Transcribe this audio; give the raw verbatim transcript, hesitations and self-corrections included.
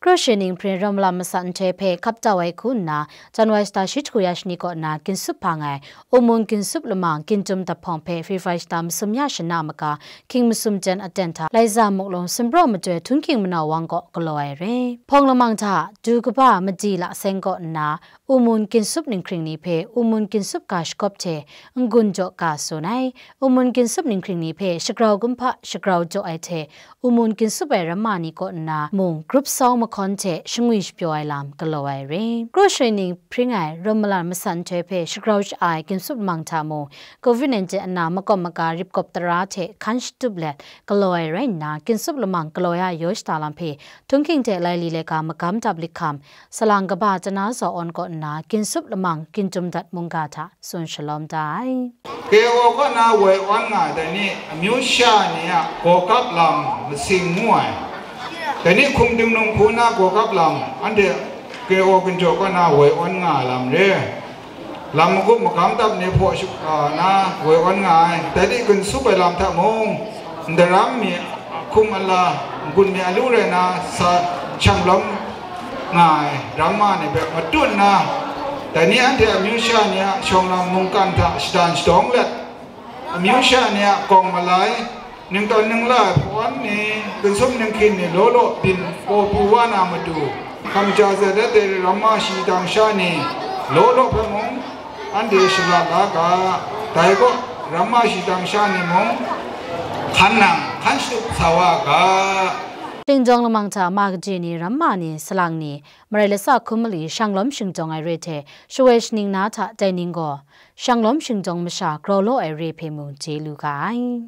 Kru shi ning hpring rawm malam masat nhtoi hpe hkap tau ai hku nna, January shata shi hku ya shani kaw na ginsup hpang ai Umun ginsup lamang gintum dat hpawng hpe February shata masum ya shana maka hkying masum jen aten hta Laiza Muklung Sumpraw Matoi Htunghking Manau Wang kaw galaw ai re. Hpawng lamang hta du kaba madi la seng kaw nna, Umun ginsup ninghkring ni hpe Umun ginsup ga shagawp hte n-gun jaw ga tsun ai. Umun ginsup ninghkring ni hpe shagrau kumhpa shagrau jaw ai hte Umun ginsup ai ramma ni kaw nna mung grup sawng mahkawn hte shangwi shapyaw ai lam galaw ai re. Kru shi ning hpring ai rawm malam masat nhtoi hpe shagrau sha-a ai ginsup lamang hta mung, covid nineteen ana makawp maga rip kawp tara hte hkan shatup let galaw ai rai nna, ginsup lamang galaw ya yaw shada lam hpe Htunghking hte Laili laika magam dap lik hkam, salang kaba Chana Zaw Awn kaw nna ginsup lamang gintum dat mungga hta tsun shalawm da ai. K O kaw na woi awn nga ai dai ni amyu sha ni a gawgap lam masing ngu ai. Dai ni hkum dinglung hku na gawgap lam, anhte K O ginjaw kaw na woi awn nga ai lam re. Lam magup magam dap ni hpaw shu-, a, na woi awn nga ai. Dai ni ginsup ai lam hta mung, ndaram mi hkum ala, n-gun mi alu rai na sa shanglawm nga ai ramma ni hpe matut nna, dai ni anhte amyu sha ni a shawng lam mungkan hta shadan shadawng let, amyu sha ni a gawng malai, ningtawn ningla ai hpawan ni, ginsup ninghkring ni law law byin paw pru wa na matu, hkam ja zat ai dai ramma shadang sha ni law law hpe mung, anhte shalat la ga, dai gaw ramma shadang sha ni mung hkan nang hkan shatup sa wa ga. Shingdawng lamang hta ma kaji ni, ramma ni, salang ni, marai lasa hkum mali shanglawm shingdawng ai re hte, shawoi shaning na hta dai ning gaw, shanglawm shingdawng masha grau law ai re hpe mung chye lu ga ai.